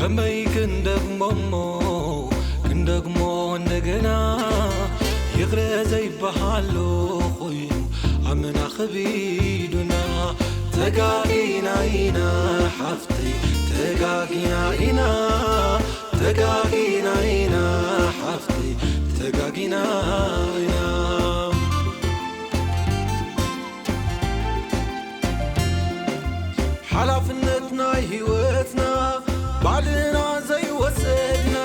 ከመይ ክንደግሞ እሞ ክንደግሞ እንደገና ይቕረ ዘይበሃሎ ኮይኑ ኣመና ከቢዱና ተጋጊና ኢና ሓፍተይ ተጋጊና ኢና ተጋጊና ኢና ሓፍተይ ተጋጊና ኢና ሓላፍነት ናይ ህይወትና ባዕልና ዘይወሰድና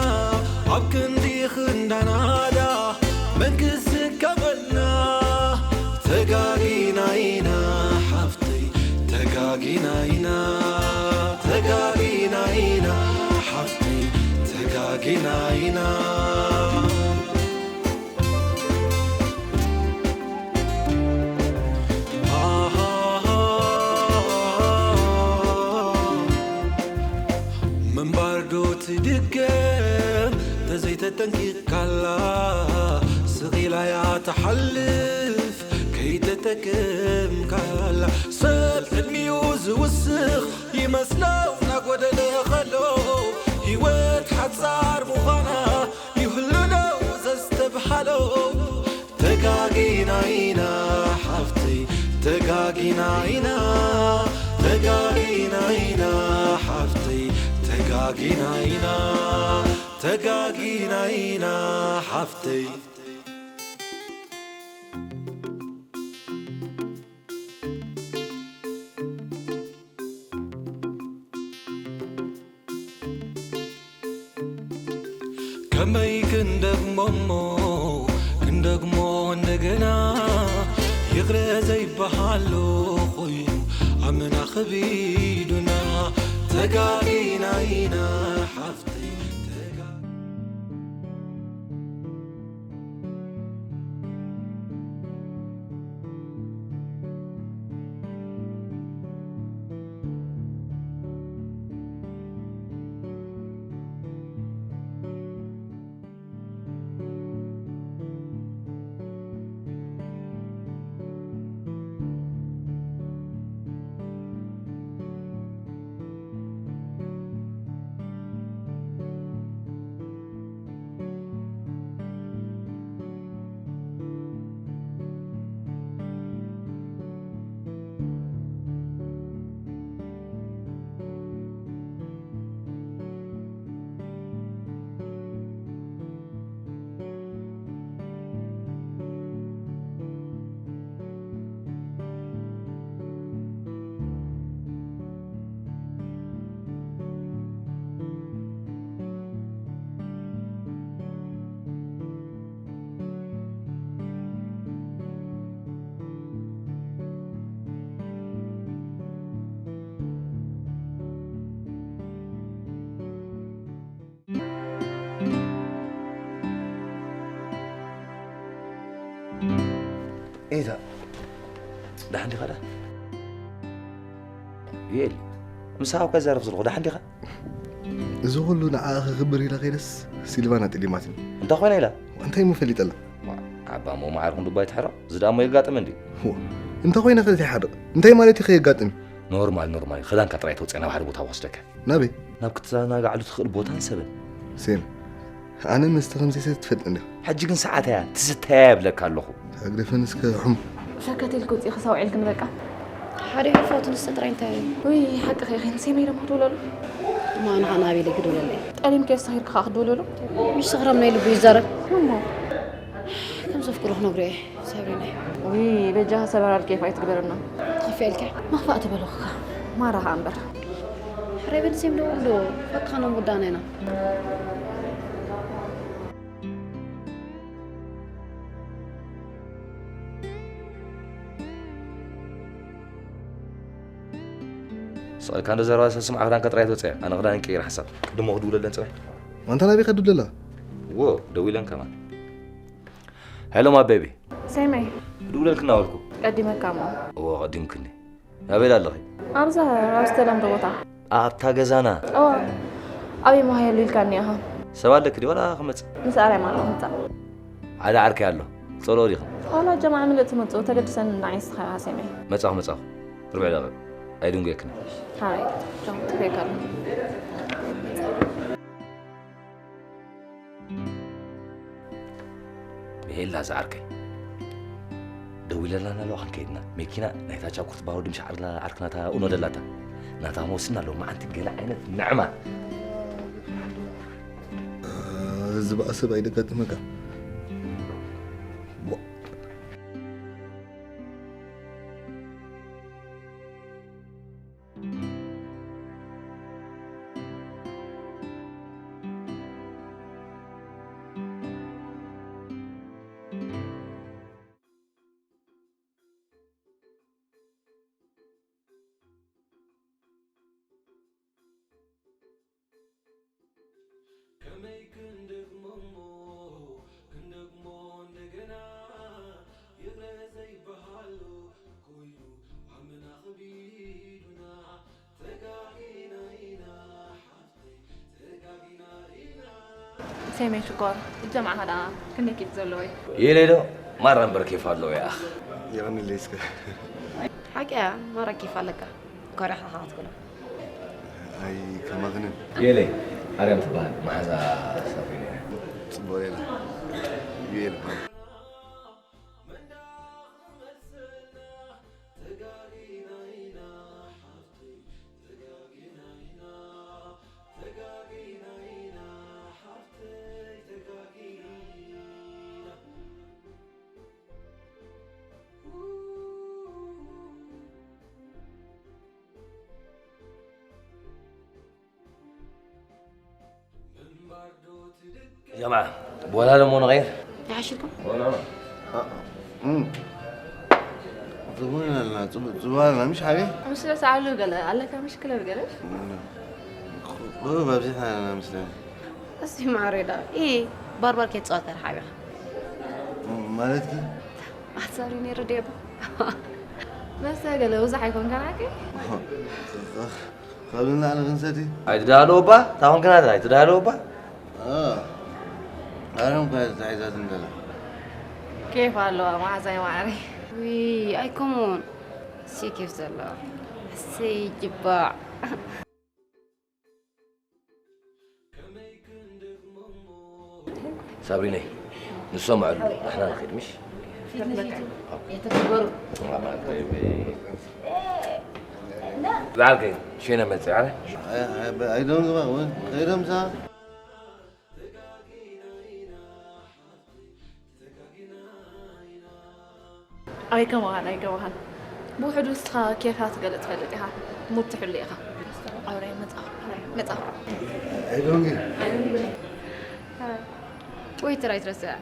ኣብ ክንዲ ክንዳናዳ መንግስቲ ከበልና ተጋጊና ኢና ሓፍተይ ተጋጊና ኢና ተጋጊና ኢና ሓፍተይ ተጋጊና ኢና ምንባር ዶ ትድገም ተዘይተጠንቂቕካላ ስቕ ኢላ እያ ትሓልፍ ከይተጠቀምካላ ሰብ ዕድሚኡ ዝውስኽ ይመስሎ ናጎደለ ኸሎ ህይወት ሓጻር ምዃና ይህሉ ነው ዘስተብሃሎ ተጋጊና ኢና ሓፍተይ ተጋጊና ኢና ተጋጊና ኢና ሓፍተይ ተጋጊና ኢና ተጋጊና ኢና ሓፍተይ ከመይ ክንደግሞ እሞ ክንደግሞ እንደገና ይቕረ ዘይበሃሎ ኮይኑ ኣመና ከቢዱና ተጋጊና ኢና ሓፍተይ ተጋ ኤዛ ደሓን ዲኻ ዳ? ዩኤል ምሳኻ እኳ ይዛረብ ዘለኹ ደሓን ዲኻ? እዚ ኩሉ ንዓኣ ክኽብር ኢለ ከይደስ ሲልቫና ጥሊማትኒ። እንታይ ኮይና ኢላ? እንታይ እሞ ፈሊጠላ? ዓባ እሞ መዓርኹም ዱባ ይትሕረቕ። እዚ ደኣ እሞ የጋጥም እንዲ። እንታይ ኮይነ ከ ዘይሓርቕ? እንታይ ማለት እዩ ከየጋጥም? ኖርማል ኖርማል። ክዳንካ ጥራይ ተውፅእ ናብ ሓደ ቦታ ክወስደካ። ናበይ? ናብ ክትዘናግዓሉ ትኽእል ቦታን ሰብን። ሴም ኣነ ምስቲ ከምዚ ሰብ ትፈልጥ እንዲኻ። ሕጂ ግን ሰዓት እያ ትስተያ የብለካ ኣለኹ። ኣግደፈን እስከ ሑም። ፈከት ኢልክ ውፅኢ ክሳውዒልክን በቃ። ሓደ ይፎት ንስን ጥራይ እንታይ እዩ? ውይ ሓቂ ኸይኸይን ሴመይ ደሞ ክድውለሉ። እማ ኣነ ኸዓ ናበይ ኢለ ክድውለለይ? ጠሊምከ ሰኺርክ ኸዓ ክትድውለሉ? ምሽ ሰኽራም ናይ ልቡ ይዛረብ። እሞ ከም ዘፍቅሮ ክነግሮ እየ ሳብሪናይ። ውይ በጃኻ ሰበራር ኬፍ ኣይትግበርና። ተኸፊኣልኪ? መኽፋእ ትበልኹካ ማራ ኸዓ እምበር። ሕራይ በል ሴም ደውል ዶ ፈቅኻ ነው ሙዳና ኢና። ስቕ ኢልካ እንዶ ዘረባ ስስማዕ ክዳንካ ጥራይ ተውፅእ። ኣነ ክዳን ቀይር ሓሳብ ቅድሞ ክድውለለን ፅባሕ። ኣንታ ናበይ ከድብለላ? እዎ ደዊለን ከማን። ሄሎ ማይ ቤቢ። ሰይመይ። ክድውለልክ እናበልኩ። ቀዲመካ እሞ። እዎ ቀዲምክኒ። ናበይ ኣለኺ? ኣብዛ ኣብ ዝተለምዶ ቦታ። ኣብታ ገዛና? እዋ። ኣበይ መሃየሉ ኢልካኒ ኢኻ? ሰብ ኣለኪ ድዩ ዋላ ክመጽእ? ምስ ኣርያም ኣለኹ ምጻእ። ሓደ ዓርከይ ኣሎ። ጸልኦ ዲኺ? ዋላ ጀማዓ ምልእ ትመጽኡ ተገድሰኒ ንዓይ ንስኻ ኢኻ ሰመይ። መጻኹ መጻኹ። ርብዒ ደቂቕ። ኣይድንጉየክን። ሃይ። ቻው። ጥፌካ ኣለኹ። ኤላ ዝዓርከይ፣ ደዊለላና ኣለዋ ክንከይድና። መኪና ናይታ ቻኩርት ባሮ ድምሽ ዓርላ ዓርክናታ ኡኖ ደላታ። ናታ መወስና ኣለዎ መዓንቲ ገለ ዓይነት ንዕማ። እዚ በኣ ሰብ ኣይደጋጥመካ። ከመይ ክንደግሞ እሞ፣ ክንደግሞ እንደገና፣ ይቕረ ዘይበሃሎ ኮይኑ ዓምና ኸቢዱና፣ ተጋጊና ኢና ሓፍተይ፣ ተጋጊና ኢና። ሰመይ ሽኮር፣ እጀማዕኻ ደኣ ክንደይ ኬፍ ዘለዎ እዩ? የለይ ዶ፣ ማራ እምበር ኬፍ ኣለዎ ይኣኽ። የቐንለይ እስከ። ሓቂ እያ፣ ማራ ኬፍ ኣለካ። ኮሪኻ ኸዓ ትብሎ። ኣይ፣ ከማኽንን። የለይ፣ ኣርያም ትበሃል፣ መሓዛ ሳፊን እያ። ጽቡቕ የላ። የላ። ጀማዓ፣ ቦላ ደሞ ንቐይር። ይሓሽልኩም? ኖ፣ ኖ፣ ኖ። ትቡን ኣለና፣ ጽቡ-፣ ጽቡን ኣለና፣ ምሽ ሓቢ? ምስለ ሰዓሉ ገለ ኣለካ፣ ምሽ ክለብ ገለ? ቁሩብ ኣብዚሕና ኣለና፣ ምስለ። እስቲ ማዕረ ዳ፣ ኢ፣ ባርባር ከይትጻወት ተርሓቢኻ። ማለትኪ? ኣትሳሪ ነይሩ ዴባ። መስተ ገለ ብዙሕ ኣይኮንካን ዓቂ? ካብ ንላዕሊ ክንሰቲ? ኣይትደሃልዎ እባ፣ ታኹም ግና ኣይትደሃልዎ እባ። አ፣ ኣረም እኳ ተታሒዛት እንደላ። ኬፍ ኣለዋ፣ መዓዛይ ማዕረይ። ውይ፣ ኣይከምኡን። ሲ ኬፍ ዘለዋ። እሰይ፣ ጅባዕ። ሳብሪነይ፣ ንሶም ኣዕሉ፣ ንሕና ንኸይድ፣ ምሽ? ፊት ንፊቱ የተከበሩ። በዓልከይ፣ ሸነ መጽእ፣ ኣረ? ኣይ፣ ኣይ፣ I don't give a what። ከይዶም ሳ? ኣይከማኻን፣ ኣይከማኻን። ብውሕዱ ንስኻ ኬፋ ትገልጽ ትፈልጥ ኢኻ። ሙድ ትሕሉ ኢኻ። ኣውራይ መጻ፣ መጻ። I don't give። ወይ ጥራይ ትረስዕ።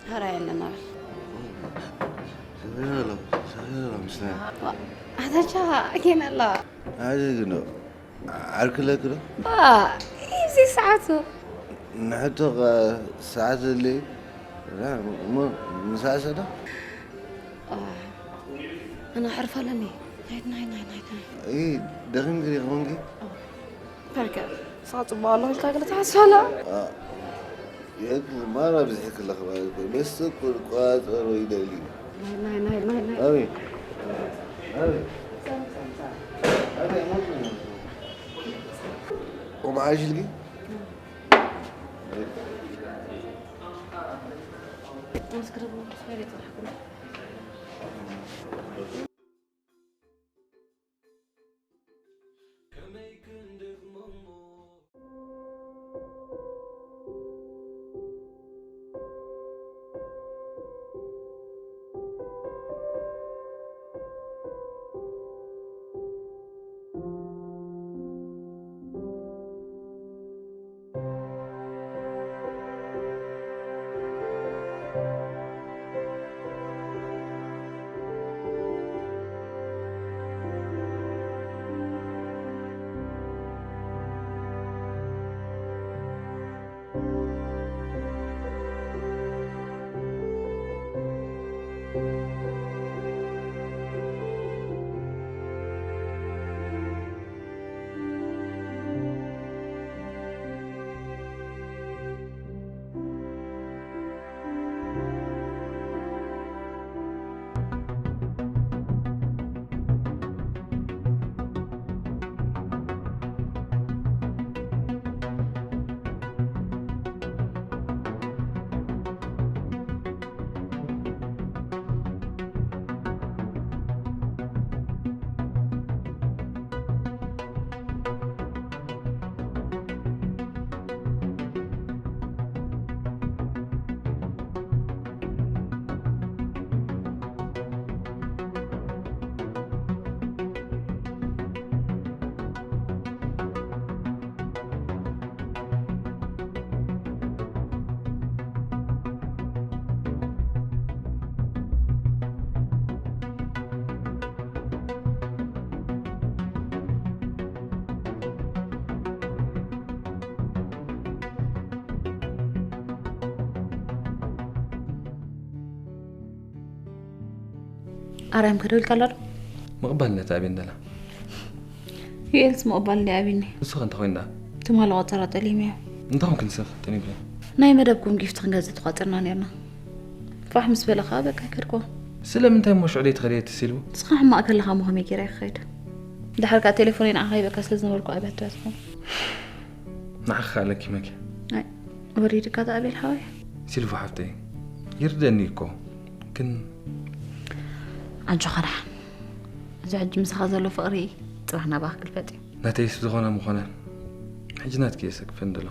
ሀራይ ኣለና በል። ሰኺረ ኣሎ፣ ሰኺረ ኣሎ ምስላ። ዋ፣ ኣታቻ ኬን ኣላ። ኣዚ ግን ዶ ዓርክለክ ዶ? ዋ፣ ኢዚ ሰዓቱ። ንሕቶ ኸ ሰዓት ዘለ እሞ ምሳዕ ሰዶ? ዋ፣ ኣነ ሕርፍ ኣለኒ። ናይት፣ ናይት፣ ናይት፣ ናይት፣ ናይት። እይ፣ ደኺምኪ ዲኺ ኾንኪ? ዋ። በቃ፣ ሳጽባ ኣለኹ ኢልካ ገለ ትሓስብ ኣላ? አ፣ የክ ማራ ብዝሒ ክለኽ ማለት ነው። መስተ ቁርቋጸሮ ይደሊ። ናይ፣ ናይ፣ ናይ፣ ናይ፣ ናይ። ኣበይ? ኣበይ? ኣበይ? ሞት ነው። ቆም ዓሽ ኢልኪ? ኣርያም ከደውልካ ኣሎ ዶ? ምቕባል ነቲ ኣብየን ደላ ዩኤልስ ምቕባል እንዲ ኣብኒ ንሱ ከ እንታይ ኮይኑ ደኣ ትማሊ ቆጸራ ጠሊሙ እዩ። እንታይ ኾንክ ንስኽ ጠኒብለ ናይ መደብኩም ጊፍት ክንገዝእ ተቋጺርና ነርና። ፋሕ ምስ በለ ከዓ በቃ ይከድኩ። ስለምንታይ እሞ ሽዑ ደይትኸደየ ትሲልቡ ንስኻ ሕማቕ ከለኻ ሞ ከመይ ገይረ ይኸይድ? ድሓር ከዓ ቴሌፎነይ ንዓኻ ይበካ ስለ ዝነበርኩ ኣብያ ትያትኩም። ንዓኻ ኣለኪ መኪ ኣይ ወሪድካ ተኣቤል ሓወይ። ሲልቡ ሓፍተይ ይርደኒ እኮ ግን ኣጆኻ ደሓን። እዚ ሕጂ ምሳኻ ዘሎ ፍቕሪ ጽባሕ ናባኻ ክልፈጥ እዩ። ናተይስ ዝኾነ ምኾነ ሕጂ ናትኪ የሰክፈን ደሎ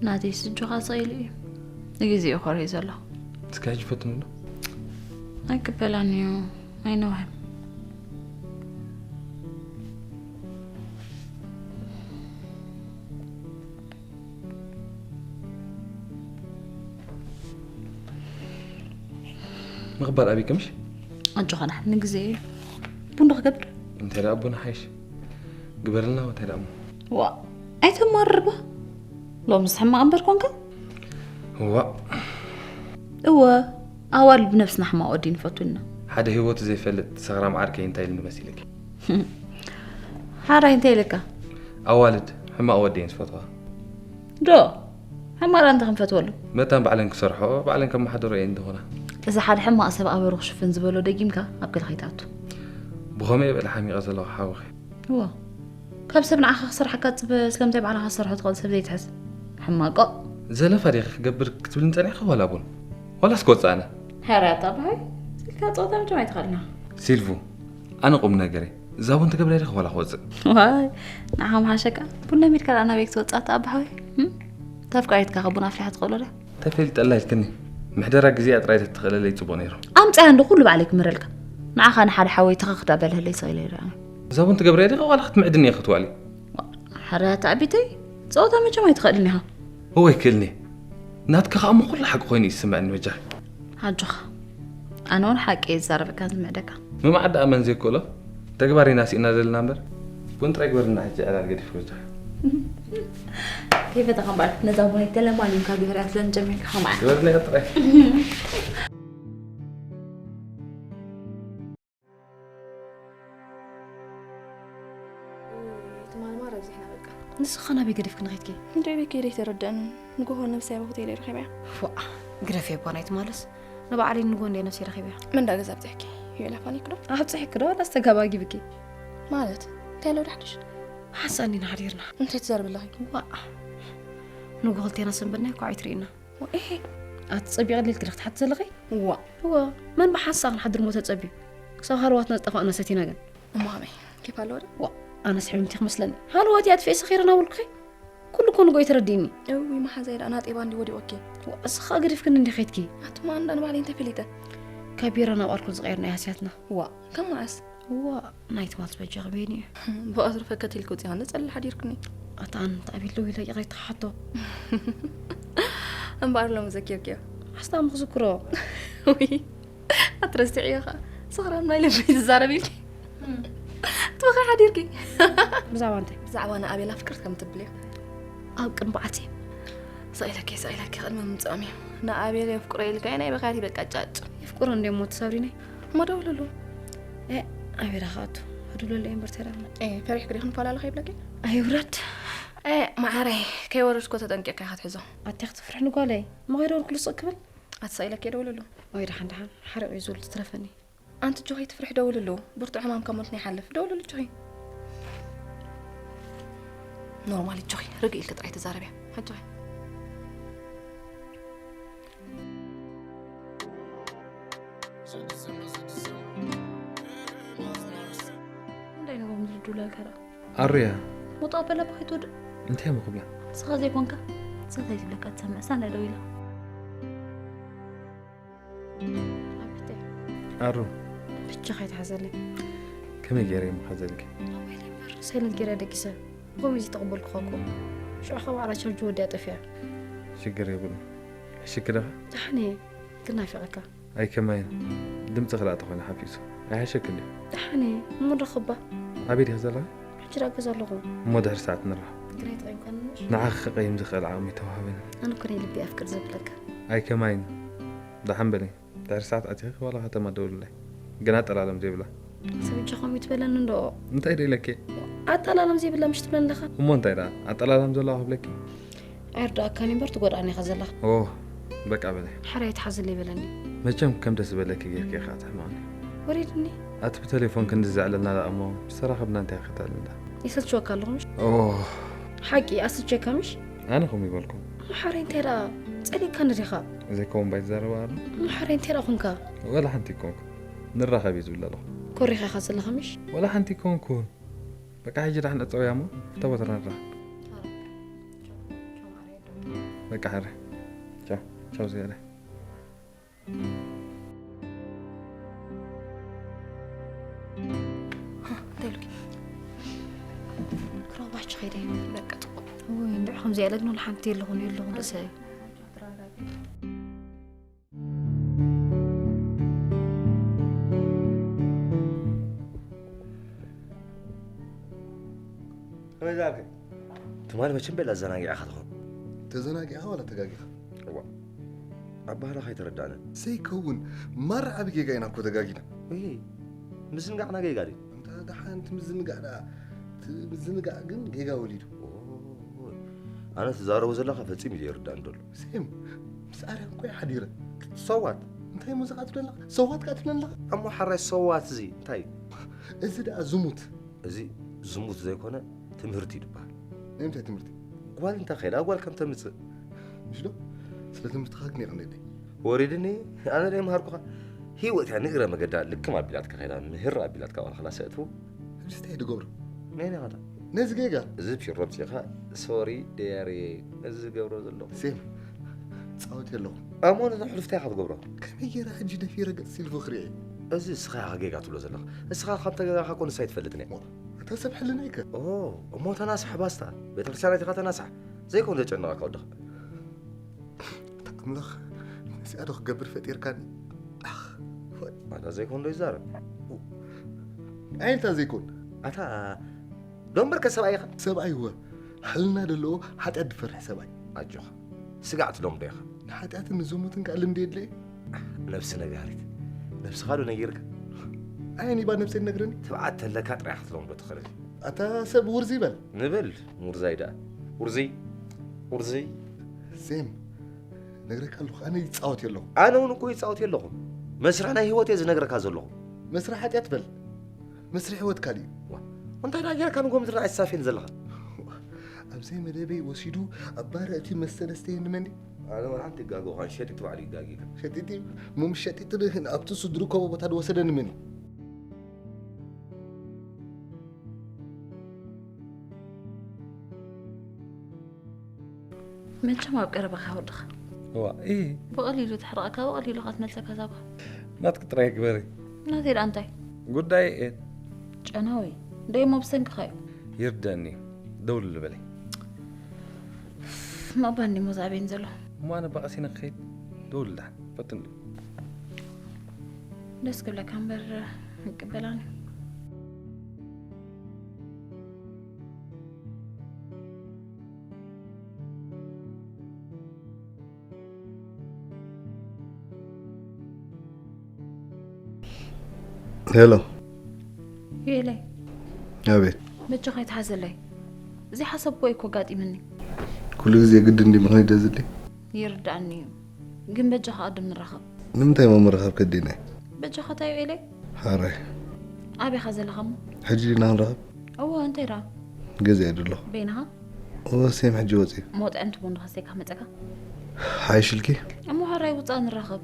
ናተይስ እጆኻ ስቕ ኢሉ እዩ። ንግዜኡ ኮርዩ ዘሎ። እስከ ሕጂ ፈትኑሉ ኣይቅበላን እዩ። ኣይነውሕን። ምቕባል ኣብይ ቅምሽ ኣጆኻ ደሓን ንግዜ እዩ። ቡን ዶ ክገብር? እንታይ ደኣ ቡን ሓይሽ ግበርልና እንታይ ደኣ እሞ ዋ ኣይተማርርባ። ሎምስ ሕማቕ እምበር ኮንካ። እዋ እወ ኣዋልድ ብነብስና ሕማቕ ወዲ ንፈቱ ኢና። ሓደ ህይወቱ ዘይፈልጥ ሰኽራም ዓርከይ እንታይ ኢሉ ንመሲልኪ ሓራይ እንታይ ኢልካ? ኣዋልድ ሕማቕ ወዲ እየን ዝፈትዋ ዶ ሕማቕ እንተ ክንፈትወሉ መታን ባዕለን ክሰርሖ ባዕለን ከመሓደሮ እየን ዝኾና እዚ ሓደ ሕማቕ ሰብ ኣበሩ ክሽፍን ዝበሎ ደጊምካ ኣብ ገለ ከይትኣቱ። ብኸመይ እየ በለ ሓሚቐ ዘለኹ ሓውኺ እዎ ካብ ሰብ ንዓኻ ክሰርሓካ ትጽበ ስለምንታይ ባዕልኻ ክትሰርሖ ትኽእል ሰብ ዘይትሕዝ? ሕማቆ ዘለፋ ዲኺ ክገብር ክትብልኒ ጸኒሕኪ ዋላ ቡን ዋላስ ክወጽእ ኣነ ሕራያት ኣባሃይ ስልካ ጸወታ መቸም ኣይትኽእልና። ሲልቭ ኣነ ቁም ነገረይ እዛ ቡን ትገብረ ዲኺ ዋላ ክወጽእ ዋይ ንዓኻ ምሓሸካ ቡን ለሚድካ ደኣ ናበይ ክትወጽእ ኣታ ኣባሃይ? እም? ተፍቃሪትካ ከ ቡን ኣፍሊሓ ትኽእሎ ድያ? ተፈሊጠላ ኢልክኒ ምሕደራ ግዜኣ ጥራይ ተትኽእለለይ ጽቡቕ ነይሩ ኣምጽያ እንዶ ኩሉ ባዕለይ ክምረልካ ንዓኻ ንሓደ ሓወይ ተኸኽ ዳ በልህለይ ስቕ ኢለ ይረኣኒ። እዛ ቡን ትገብረ ዲኺ ዋላ ክትምዕድኒ ኢኺ ክትዋሊ ሕራያት ኣቢተይ ጸወታ መቸም ኣይትኽእልን ኢኻ። እወ ይክእልኒ ናትኪ ከኣ እሞ ኩሉ ሓቂ ኮይኑ እዩ ዝስምዐኒ በጃኺ ኣጆኻ ኣነ እውን ሓቂ እየ ዝዛረበካን ዝምዕደካ። ምምዓድ ደኣ መን ዘይክእሎ ተግባር ኢና ስኢና ዘለና እምበር ቡን ጥራይ ግበርልና ሕጂ ዕላል ገዲፍኪ በጃኺ ከይፈተኻ እምበኣር ነዛ ቡን ኣይተለማሊምካ ግበርያ ትብለኒ ጀሚርካ ከማዓ። ግበርኒ ጥራይ ትማሊ ማራ ኣብዚሕና በቃ። ንስኻ ናበይ ገዲፍክኒ ኸይድኪ? እንዶ ቤት ከይደ ኣይተረድአንን ንጎሆ ነብሰይ ኣብ ሆቴል እየ ረኺበያ። ዋእ ግደፍየ እባ ናይ ትማልስ ንባዕለይ ንጎሆ እንድየ ነብሰይ ረኺበያ። መን ዳ ገዛ ኣብፂሕኪ? ዩኤል ኣፋኒኪ ዶ? ኣብፂሕኪ ዶ ዋላስ ተጋባጊብኪ? ማለት እንታይ ኣሎ ዳሕድሽ? ሓንሳእ እንዲና ሓዲርና። እንታይ ትዛረቢ ኣለኺ? ዋእ ንጎሆ ክልቴና ሰንበድና እኳ ኣይትርእይና። ወኤሄ ኣቲ ጸቢቐ ሊልኪ ዶ ክትሓቲ ዘለኺ? እዋ እዋ መን ብሓንሳእ ክንሓድር ሞ ተጸብዩ? ክሳብ ሃለዋትና ዝጠፋእና ሰቲና ግን። እሞ ከመይ ኬፍ ኣለዎ ዶ? ዋ ኣነስ ሕምምቲ ክመስለኒ ሃለዋት እያ ኣጥፊኤ ሰኺረ ናበልኩኺ። ኩሉ እኮ ንጎ እዩ ተረዲእኒ። እዊ መሓዛይ ደኣ ናጤባ እንዲ ወዲቆኪ። ዋ እስኻ ገዲፍክኒ እንዲ ኸይድኪ። ኣቱማ እንዳ ንባዕለይ እንታይ ፈሊጠ? ካብ ቢራ ናብ ኣልኮል ዝቐየርና እያ ስያትና። ዋ ከም መዓስ? እዋ ናይቲ ማልት በጃኺ በይኑ እዩ። ብቐትሪ ፈከት ኢልኪ ወፂኻ ንፀልል ሓዲርክኒ። ኣታ ኣነ እንታይ ኣቢሉ ኢለ ይቕሬታ ክሓቶ። እምበኣር ሎሚ ዘኪርክዮ። ኣስታም ክዝክሮ። ውይ ኣትረስዕዮ ኸዓ። ስኽራን ናይ ልቢ ትዛረብ ኢልኪ። ትበኺ ሓዲርኪ። ብዛዕባ እንታይ? ብዛዕባ ንኣቤላ ፍቅርት ከም ትብልዮ። ኣብ ቅድሚ በዓልቲ። ሰኢለኪ ሰኢለኪ ቅድሚ ምምፅኦም እዩ። ንኣቤል የፍቅሮ ኢልካ ናይ በኻት ይበቃ ጫጭ። የፍቅሮ እንደ ሞ ትሰብሪኒ። እሞ ደውልሉ። ኤ ኣቤላ ኻቱ። ኣዱለለ እምበር ተዳማ። ኤ ፈሪሕኪ ዲኺ ንፈላለ ከይብለኪ? ኣይውረድ። ኤ መዓረይ ከይወረድኮ ተጠንቂቕካ ኢኻ ትሕዞ። ኣቲ ክትፍርሕኒ ጓለይ። እሞ ከይደወልኩሉ ስቕ ክብል? ኣቲ ሰኢለኪ ደውልሉ። ወይ ደሓን ደሓን ሓሪቑ እዩ ዝብል ትረፈኒ። ኣንቲ ጆኺ ትፍርሒ ደውልሉ። ብርቱዕ ሕማም ካብ ሞት ንይሓልፍ። ደውልሉ ጆኺ። ኖርማል ጆኺ ርግእ ኢልኪ ጥራይ ተዛረብያ። ኣጆኺ። እንታይ ነቦም ዝርዱለካ ደኣ? ኣሩያ። ሞጣ በላ ባኺት ወድእ። እንታይ እሞ ክብላ? ንስኻ ዘይኮንካ ንስኻ ዘይትብለካ ትሰምዕ ሳንዳ ደው ኢላ። ኣቢተይ። ኣሩ። ብቻ ከይትሓዘለይ። ከመይ ገይረ እየ ምሓዘልኪ? ሞባይል እምበር ሳይለንት ገይረ ደቂሰ። ብኸምኡ እዩ ዝተቐበልኩኻ እኮ። ሽዑ ኸዓ ባዕላ ቻርጅ ወዲኣ ጠፊኣ። ሽግር የብሉን። ሕሽኪ ዶ? ደሓን እየ። ግን ናፊቐካ። ኣይከማይን ድምፅኺ ደኣ ተኾይኑ ሓፊሱ ኣይሓሸክን ድዩ? ደሓን እየ እሞ ንረኽባ። ኣበይ ዲኺ ዘለኺ? ሕጂ ደኣ ገዛ ኣለኹ። እሞ ድሕሪ ሰዓት ንራኸብ። ግራ ኣይተቐይምካን እሞ እሺ? ንዓኺ ከቐይም ዝኽእል ዓቕሚ ኣይተዋህበንን። ኣነ እኮ ናይ ልቢ ኣፍቅር ዘብለካ። ኣይከማይን ደሓን በሊ። ድሕሪ ሰዓት ኣቲኺ ዋላ ከተማ ደውልለይ። ግን ኣጠላለም ዘይብላ። ሰብ እጃ ከምኡ ትበለኒ እንዶ? እንታይ ደይለኪ? ኣጠላለም ዘይብላ ምሽ ትብለኒ ኣለኻ? እሞ እንታይ ደኣ? ኣጠላለም ዘለዋ ክብለኪ? ኣይርዳእካን እምበር ትጎድኣኒ ኢኻ ዘለኻ። ኦ፣ በቃ በለ። ሕራይ ትሓዝለይ በለኒ። መቸም ከም ደስ ዝበለኪ ጌርኪ ኢኻ ትሕመቕኒ። ወሪድኒ። ኣቲ ብተሌፎን ክንዲ ዘዕለልና ደኣ እሞ፣ ምስ ተራኸብና እንታይ ክተልንዳ? ይሰልችወካ ኣለኹ ምሽ? ኦ። ሓቂ፣ ኣስልችየካ ምሽ? ኣነ ከምኡ ይበልኩ። እሞ ሓራይ እንታይ ደኣ? ጸሊእካኒ ዲኻ? ዘይከውን ባይ ትዛረባ ኣሎ? እሞ ሓራይ እንታይ ደኣ ኹንካ? ወላ ሓንቲ ይኮንኩ። ንራኸብ እዩ ዝብል ኣለኹ። ኮሪኻ ኢኻ ዘለኻ ምሽ? ወላ ሓንቲ ይኮንኩ። በቃ ሕጂ ዳሕን ዕጸውያ እሞ፣ እታ ቦታ ንራኸብ። በቃ ሕረ። ቻው፣ ቻው ዝያዳ። እንታይ ኢሉኪ? ክረኽባች ኸይደ። በቃ ጽቡቕ። ወይ እንድዒ ከምዚ ያለ ግን ሓንቲ የለኹን፣ የለኹን ርእሰይ። ከመይ ዛርክ? ትማሊ መቸም ቤላ ኣዘናጊዕኻ ትኾን። ተዘናጊዕኻ ዋላ ተጋጊኻ? እዋ። ኣባህላኻ ኣይተረዳእንን። ዘይከውን፣ ማራ ዓቢ ጌጋ ኢና እኮ ተጋጊና። እይ፣ ምዝንጋዕና ጌጋ ድዩ? እንታ ደሓን እቲ ምዝንጋዕ ደኣ፣ እቲ ምዝንጋዕ ግን ጌጋ ወሊዱ። ኦይ፣ ኣነ ትዛረቦ ዘለኻ ፈጺሙ እዩ ዘይርዳእኒ ዘሎ። ሴም፣ ምስ ኣርያም እኮ እየ ሓዲረ። ሰዋት? እንታይ እሞ እዛ ቃ ትብለኒ ኣለኻ? ሰዋት ከኣ ትብለኒ ኣለኻ? እሞ ሓራይ ሰዋት እዚ እንታይ እዩ? እዚ ደኣ ዝሙት። እዚ ዝሙት ዘይኮነ ትምህርቲ እዩ ዝበሃል። ናይ ምንታይ ትምህርቲ? ጓል እንተ ኸይዳ ጓል ከም ተምጽእ። ምሽ ዶ? ስለ ትምህርትኻ ግን የቐንየለይ። ወሪድኒ፣ ኣነ ደይ መሃርኩኻ። ህይወት እያ ንእግረ መገዳ ልክም ኣቢላትካ ኸይዳ፣ ምህር ኣቢላትካ ዋላ ኸላስ ኣእትዉ። ሕጂ እንታይ ድገብሮ? ናይ ናኸታ። ነዚ ጌጋ? እዚ ፒሮ ኣምጺእኻ፣ ሶሪ ደያርየ፣ ነዚ ዝገብሮ ዘለኹ። ሴም፣ ጻወት የለኹ። ኣሞ ነዛ ሕሉፍታ ኢኻ ትገብሮ። ከመይ ገይረ ሕጂ ደፊረ ገጽ ሲልፉ ክርኢ? እዚ እስኻ ኢኻ ጌጋ ትብሎ ዘለኻ። እስኻ ካብ ተገጋኻ እኮ ንሳ ኣይትፈልጥን እያ። ሞ፣ ኣታ ሰብ ሕልና ኢከ? ኦ፣ እሞ ተናሳሕ ባስታ። ቤተክርስትያን ኣቲኻ ተናሳሕ። ዘይኮን ዘጨነቐካ ወድኻ። ኣታ ኣምላኽ፣ ነዚኣ ዶ ክገብር ፈጢርካኒ? ኣኽ፣ ወይ። ኣታ ዘይኮን ዶ ይዛረብ? ኣይ፣ እንታይ ዘይኮን? ኣታ ዶ እምበርከ ሰብኣይ ኢኻ? ሰብኣይ እወ። ሕልና ዘለዎ ሓጢኣት ዝፈርሕ ሰብኣይ። ኣጆኻ። ስጋዕ ትለምዶ ኢኻ። ንሓጢኣትን ንዝሙትን ከኣ ልምዲ የድልየ። ነብሲ ነጋሪት። ነብስኻ ዶ ነጊርካ? ኣየኒባ ነብሰይ ነግረኒ? ትብዓት ተለካ ጥራይ ክትለምዶ ትኽእል። ኣታ ሰብ ውርዚ ይበል። ንበል፣ ውርዛይ ደኣ። ውርዚ፣ ውርዚ። ሴም፣ ነግረካ ኣለኹ፣ ኣነ ይጻወት የለኹ። ኣነ እውን እኮ ይጻወት የለኹ። መስርሕ ናይ ህይወት እየ ዝነግረካ ዘለኹ። መስርሕ ሓጢኣት በል። መስርሕ ህይወት ካልእ እዩ። ዋ፣ እንታይ ደኣ ጌርካ ንጎ ምድሪ ኣይሳፍየን ዘለኻ? ኣብ ዘይመደበይ ወሲዱ ኣብ ባር እቲ መስተ ደስተየኒ መን እዩ? ኣነ ወላ ሓንቲ ይጋገኹ፣ ሸጢጥ ባዕሉ ይጋጊ። ሸጢጥ እዩ? እሞ ምስ ሸጢጥ ብ-፣ ኣብቲ ስድሩ ከቦ ቦታ ዝወሰደኒ መን እዩ? መቸም ኣብ ቀረባኻ ወድኻ። እዋ፣ እ። ብቐሊሉ ተሕርቐካ፣ ብቐሊሉ ኸትመልሰካ ዛጓ። ናትኪ ጥራይ ግበሪ። ናተይ ደኣ እንታይ? ጉዳይ እየ። ጨናዊ፣ ደይሞ ብሰንክኻ እዩ። ይርደኣኒ እዩ። ደውልሉ በለይ። መባኒ ሞዛቤን ዘሎ። እሞ ኣነ ባቐሲነ ክኸይድ? ደውልሉ ደሓን። ፈትን ድዩ? ደስ ክብለካ እምበር፣ ይቅበላኒ። ሄሎ። ዩኤለይ። ኣቤት። በጃኻ ኣይትሓዘለይ። ዘይሓሰብክዎ እኮ ኣጋጢምኒ። ኩሉ ግዜ ግድን ድዩ ምኽንያት ደዝሊ? ይርድኣኒ እዩ። ግን በጃኻ ቅድም ንራኸብ። ንምንታይ እሞ ምርኻብ ከዲና? በጃኻ እንታይ ዩኤለይ? ሓራይ። ኣበይ ኢኻ ዘለኻ እሞ? ሕጂ ዲና ክንራኸብ? እወ፣ እንታይ ደኣ? ገዛ እየ ዘለኹ። በይንኻ? እወ፣ ሴም ሕጂ ወፂኡ። እሞ ጥዕምቲ ቡን ዶ ከስተካ መፀካ? ሓይሽልኪ? እሞ ሕራይ ውፃእ ንራኸብ።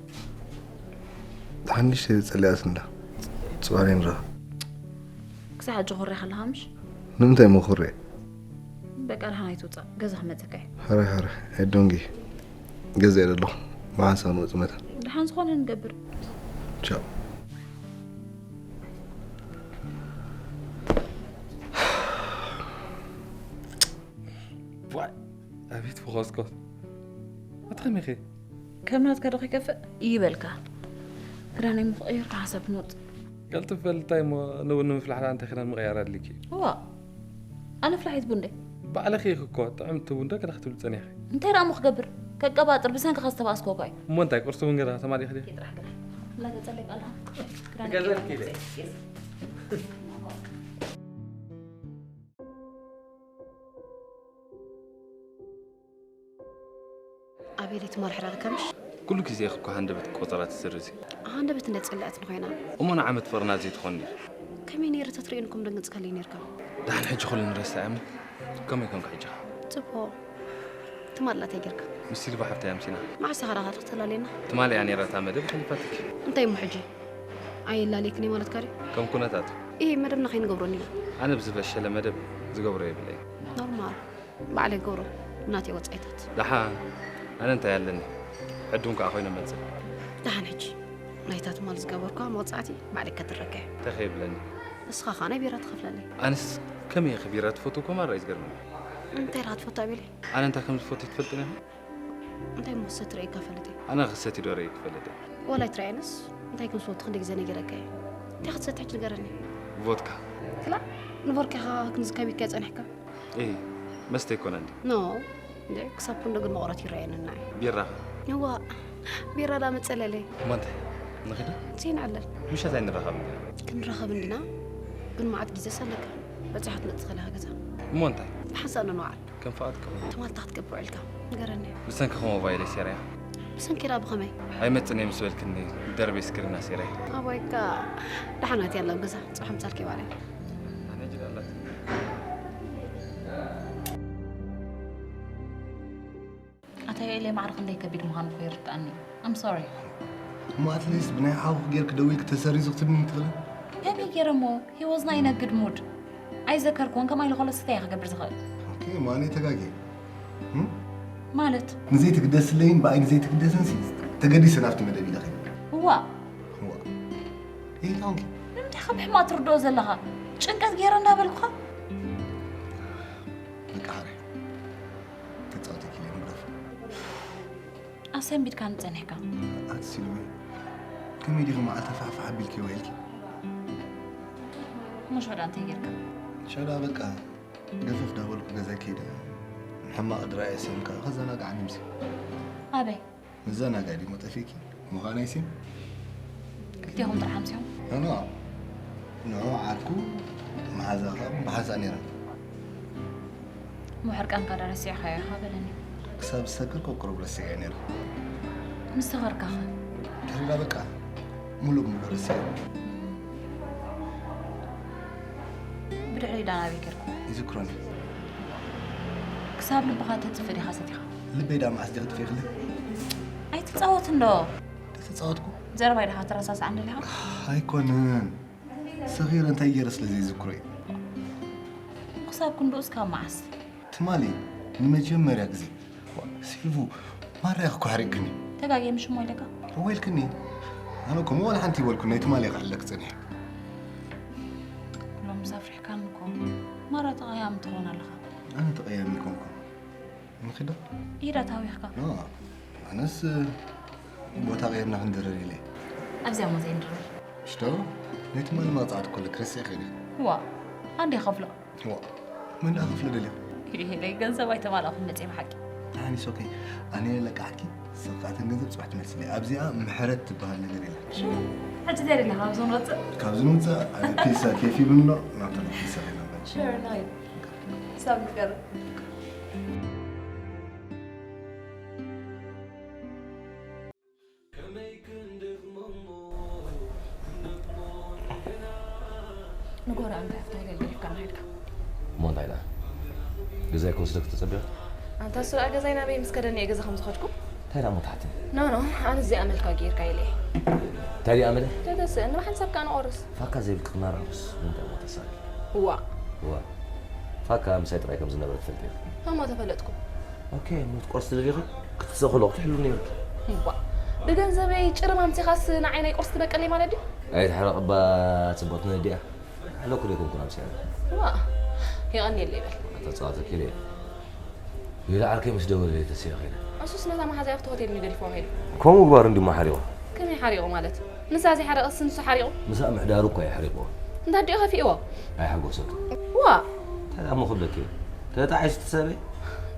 ሓንሽተይ ጸሊኣስ እንዳ። ጽባሕ ንራኸብ። ክሳዕ ሕጂ ኮርያ ከለኻ ምሽ? ንምንታይ እሞ ኮርየ? በቃ ደሓን ኣይትውጻእ፣ ገዛ ክመጸካ እየ። ሕራይ፣ ሕራይ፣ ኣይዶንጊ። ገዛ እየ ዘለኹ። ብሓንሳብ ንወጽእ መታን። ደሓን ዝኾነ ንገብር። ቻው። ዋይ፣ ኣቤት ብኸስኮት። ኣታ ከመይ ኢኺ? ከም ናትካ ዶ ከይከፍእ? ይበልካ። ክዳነይ ምኽቕይር ተሓሳብ ክንወጽእ። ቀልጥፍ በል፣ እንታይ እሞ ንቡን ንምፍላሕ ደኣ እንታይ ክዳን ምቕያር ኣድልይኪ? እዋ፣ ኣነ ፍላሒት ቡን ደ? ባዕልኺ ኢኺ እኮ ጥዕምቲ ቡን ዶ ገለ ክትብሊ ጸኒሕኺ? እንታይ ደኣ እሞ ክገብር? ከቀባጥር ብሰንክኻ ዝተባእስኮ እኳ እዩ። እሞ እንታይ ቁርሲ ቡን ገለ ተማሊእኺ ዲኺ? ጥራሕ ገለ። لا تتسلق الله. ገዛልኪ ኢለ። ኣቤል ትማል ሕራር ከምሽ ኩሉ ግዜ እኮ ሃንደበት ቆጸራ ትስርዚ። ሃንደበት እንደ ጸላእት ንኾይና እሞ ንዓመት ፍቕርና ዘይትኾኒ። ከመይ ነይሩ ተትርእየን እኮ ምደንግጽከለይ ነይርካ። ደሓን ሕጂ ኩሉ ንረሳ እሞ ከመይ ኮንካ ሕጂ? ጽቡቕ። ትማል እንታይ ጌርካ? ምስ ሲልቫ ሓፍታ ኣምሲና። መዓስ ኢኻ ዳኻ ተላለየና? ትማል እያ ነይራ እታ መደብ ሓሊፋትኪ። እንታይ እሞ ሕጂ? ኣየላለየክን እየ ማለትካ ድዩ? ከም ኩነታቱ። ኢሂ መደብና ከይንገብሮ እንዲና። ኣነ ብዝፈሸለ መደብ ዝገብሮ የብለይ። ኖርማል። ባዕለይ ገብሮ ናተይ ወጻኢታት። ደሓን ኣነ እንታይ ኣለኒ? ዕዱም ከኣ ኮይነ መጽእ። ደሓን ሕጂ ናይታ ትማል ዝገበርኳ መቕጻዕቲ ባዕለይ ከድረካ እየ። እንታይ ከይብለኒ? ንስኻ ኸኣ ናይ ቢራ ትኸፍለለይ። ኣነስ ከመይ ኢኺ ቢራ ትፈትው እኮ ማራ እዩ ዝገርመኒ። እንታይ ኢኻ ትፈቱ ኣቤለይ? ኣነ እንታይ ከም ዝፈቱ ትፈልጥኒ ኢኺ? እንታይ እሞ ክሰቲ ርእየካ ፈልጥ እየ? ኣነ ክሰቲ ዶ ርእየ ክፈልጥ እየ? ዋላ ኣይትረኣየንስ እንታይ ከም ዝፈቱ ክንደይ ግዜ ነጊረካ እየ። እንታይ ክትሰቲ ሕጂ ንገረኒ? ቮድካ። ክላ ንቮድካ ኢኻ ክንዝከብ ኢልካ ጸኒሕካ? እ መስተ ኣይኮነን ድዩ? ኖ እንዴ ክሳብ ክንዶ ግን መቑረት ይረኣየንና እዩ። ቢራ። እዋ ቢራ ዳ መጸለለይ። እሞ እንታይ ንኺዳ? ዘይንዕለል። ምሸት ኣይንራኸብ እንዲና። ክንራኸብ እንዲና ግን መዓት ግዜ ሰለካ በጺሓ ትመጽእ ከለኻ ገዛ። እሞ እንታይ? ብሓንሳእ ንንዋዓል። ከም ፍቓድካ። ትማልታ ክትገብር ውዒልካ ንገረኒ። ብሰንኪ ከመ ሞባይለይ ሴርያ። ብሰንኪ ዳ ብኸመይ? ኣይመጽእን እየ ምስ በልክኒ ደርቤ ስክሪና ሴርያ። ኣቦይካ ደሓናት ያለው ገዛ ጽሑም ጸልኪ ባለ። ኣነ ጅላላት። ኣታ ዮኤል ማዕረ ክንደይ ከቢድ ምዃኑ እኮ ይርድኣኒ። I'm sorry። እሞ ኣትሊስት ብናይ ሓውክ ጌርክ ደዊልክ ተሰሪዙ ክትብልኒ ትኽእልን? ከመይ ገይረ እሞ? He was not in a good mood። ኣይዘከርኩዎን ከምኣ ኢሉ ከሎ ስታይ እየ ክገብር ዝኽእል። ኦኬ ማኔ ተጋጌ። ማለት? ንዘይትግደስለይን ብኣይ ንዘይትግደስን ሲ ተገዲሰ ናብቲ መደብ ኢለ ኸይደ። እዋ እዋ። ይህ ታንኪ። ንምንታይ ካብ ሕማቕ ትርድኦ ዘለኻ? ጭንቀት ገይረ እንዳበልኩኻ? በቃ ሓረ። ተጻወተኪ ኢለ ምግረፍ። ኣሰንቢድካኒ ጸኒሕካ። ኣቲ ሲሉመይ ከመይ ዲኺ መዓልቲ ፋሕፋሕ ኣቢልኪ ውዒልኪ? እሞ ሽዑ እንታይ ጌርካ? ሸዳ በቃ ገፈፍ ዳበልኩ ገዛይ ከይደ ሕማቕ ድራየ ሰምካ ከዘናግዓኒ ምሲ። ኣበይ? መዘናግዒ ዲሞ ጠፊእኪ ምዃነይ ሲ? ክልቴኹም ጥራሕ ኣምሲኹም? ኖ ኖ ንዑ ዓርኩ መሓዛኻ ብሓንሳእ ነይረን። እሞ ሕርቃንካ ዶ ረሲዕካዮ ኢኻ በለኒ። ክሳብ ዝሰክር ቆቁሩብ ረሲዐ ነይረ። ምስ ሰኸርካ ኸ? ድሕሪዳ በቃ ሙሉእ ብሙሉእ ረሲዐ። ብድሕሪ ዳ ናበይ ከድኩም? ይዝክሮኒ። ክሳብ ልብኻ ተጥፍእ ዲኻ ሰቲኻ? ልበይ ዳ መዓስ ዲኺ ጥፊእክለይ? ኣይትጻወት እንዶ። ተተጻወትኩ? ዘረባይ ዲኻ ትረሳስዓኒ ኣለኻ? ኣይኮነን። ሰኺረ እንታይ ገይረ ስለ ዘይዝክሮ እዩ። ክሳብ ክንድኡስ ካብ መዓስ? ትማሊ ንመጀመርያ ግዜ ሲልቭ ማራ ኢኺ እኮ ሓሪቕክኒ። ተጋግየ ምሽ እሞ ኢለካ? እወ ኢልክኒ። ኣነ እኮ እሞ ዋላ ሓንቲ ኣይበልኩን፣ ናይ ትማሊ እየ ክዕለክ ጸኒሐ። ሎምስ ኣፍሪሕካኒ እኮ። ማራ ተቐያሚ ትኸውን ኣለኻ። ኣነ ተቐያሚ ኣይኮንኩን። ንኺድ ዶ? ኢዳ ተሃዊኽካ። ኣነስ ቦታ ቀይርና ክንድርር ኢለ። ኣብዚኣ እሞ ዘይንድርር። ሽቶ ናይ ትማሊ መቕጻዕቲ እኮ ኣለክ ረሲዕክዮ ዲኺ? ዋእ ኣንደ ይኸፍሎ። ዋእ መን ደኣ ክኸፍሎ ደልዩ? ኢሂለይ ገንዘብ ኣይተማልኣኹን መጽየ ብሓቂ። ደሓን it's okay። ኣነ ለቃሕኪ ስርቃትን ገንዘብ ጽባሕ ትመልስለይ። ኣብዚኣ ምሕረት ትበሃል ነገር የለን። ሕጂ እንታይ ደለኻ ካብዚ ንወጽእ? ካብዚ ንውጽእ ፒሳ ኬፍ ይብል ኣሎ ናብታ ፒሳ ከይና ንበል። Sure no። ክሳብ ንቀርብ። ንጎራ እንታይ ኣብታ ገለ ኢልካ ናይድካ እሞ እንታይ ደኣ ገዛይ ክወስደክ ተጸቢቑ ኣንታ ስራእ ገዛይ ናበይ ምስ ከደኒ እየ ገዛ ከም ዝኸድኩ እንታይ ደኣ እሞ ትሓትኒ ኖ ኖ ኣነ እዚኣ መልካ ጌርካ ኢለ እየ እንታይ ደኣ ኣመለ ተተስእ ንብሓንሳብካ ንቆርስ ፋካ ዘይብል ጥቕና ራኹስ እንታይ እሞ ተሳል ዋ ዋ ፋካ ምሳይ ጥራይ ከም ዝነበረ ትፈልጢ ኢኺ። እሞ ተፈለጥኩ። ኦኬ፣ እሞ ክትቆርሲ ደሊኺ ክትስእ ከለኹ ትሕሉ ነይርኪ። እባ ብገንዘበይ ጭርም ኣምሲኻስ ንዓይ ናይ ቁርሲ ትበቀለይ ማለት ድዩ? ኣይትሕረቕ እባ ጽብቕቲ ነዲኣ። ኣሕለኩ ዶ ኣይኮንኩን ኣምሲኻ። ዋ የቐንየለይ በል። ኣታ ጸዋተኪ ኢለ እየ። ሌላ ዓርከይ ምስ ደወለለይ ተሲኣ ከይደ። እሱስ ነታ መሓዛይ ኣብቲ ሆቴል እንድዩ ገዲፍዋ ከይዱ። ከምኡ ምግባሩ እንድዩ እሞ ሓሪቑ። ከመይ ሓሪቑ ማለት? ንሳ ዘይሓረቐስ ንሱ ሓሪቑ? ምስኣ ምሕዳሩ እኳ እዩ ሓሪቕዋ። እንታይ ደኣ ከፊእዎ? ኣይሓጎሰቱን። ዋእ! እንታይ ደኣ እሞ ክብለኪ እየ? ተጣዒሱ እቲ ሰበይ?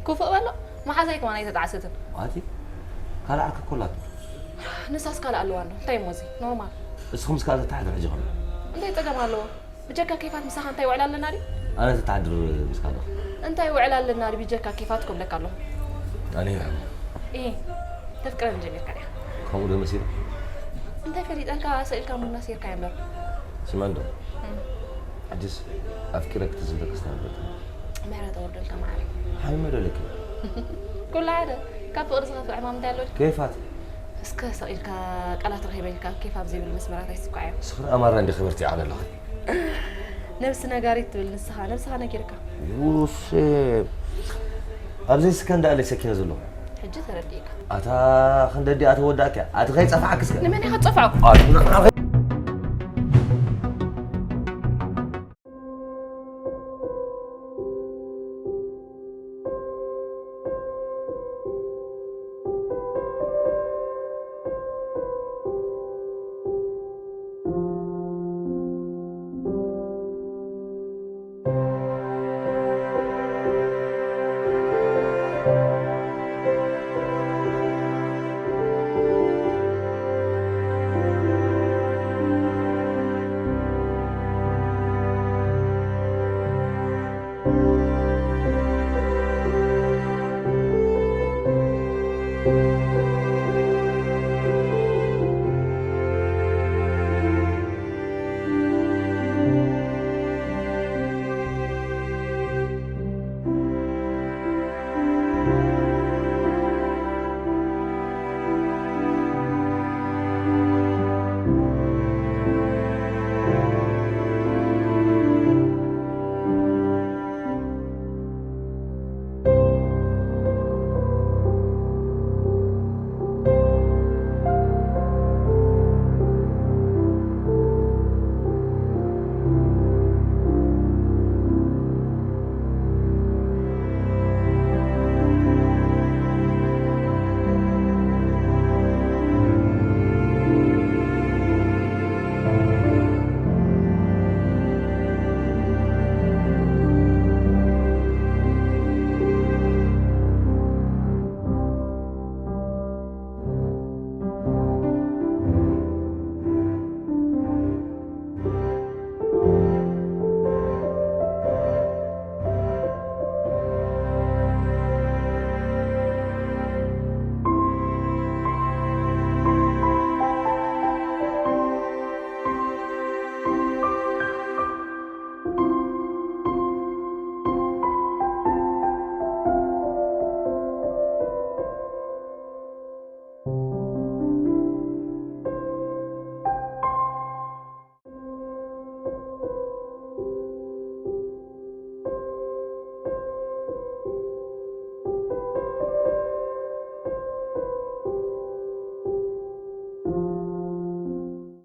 ክፉእ በሎ። መሓዛይ ከማን ኣይተጣዕሰትን። ኣቲ ካልእ ዓርኪ እኮ ኣላቶ። ንሳስ ካልእ ኣለዋ እንዶ እንታይ እሞ እዚ ኖርማል። እስኹም እስካ ተተሓድሩ ሕጂ ኸም እንታይ ጸገም ኣለዎ? ብጀካ ኬፋት ምሳኻ እንታይ ውዕል ኣለና ድዩ? ኣነ ተተሓድር ምስካ ኣለኹ። እንታይ ውዕል ኣለና ድዩ ብጀካ ኬፋት ክብለካ ኣለኹ። ኣነ እ ተፍቅረኒ ጀሚርካ ዲኻ? ከምኡ ዶ መሲሉ? እንታይ ፈሊጠልካ ሰኢልካ ሙና ሴርካ እምበር። ስማንዶ ሕጅስ ኣፍቂረክ ትዝምተ ክስታንበት ምሕረት ኣወርደልካ ማዕረ። ሓሚመ ዶ ለኪ? ኩሉ ሓደ ካብ ፍቕሪ ዝኸፍእ ዕማም እንታይ ኣሎ? ከይፋት እስከ ሰቒልካ ቃላት ረኺበ ኢልካ ኬፍ ኣብ ዘይብል መስመራት ኣይስኳዕ እዮም። ስኽር ኣማራ እንዲ ክብርቲ ዓለለኺ ነብሲ ነጋሪት ትብል ንስኻ ነብስኻ ነጊርካ። ዩሴ ኣብዚ ስከ እንዳለ ሰኪነ ዘለኹ ሕጂ ተረዲእካ። ኣታ ክንደዲ ኣተ ወዳእካ ኣቲ ከይጸፋዕክ እስከ ንመን ኢኻ ትጸፍዖ? ኣቲ ንዓኺ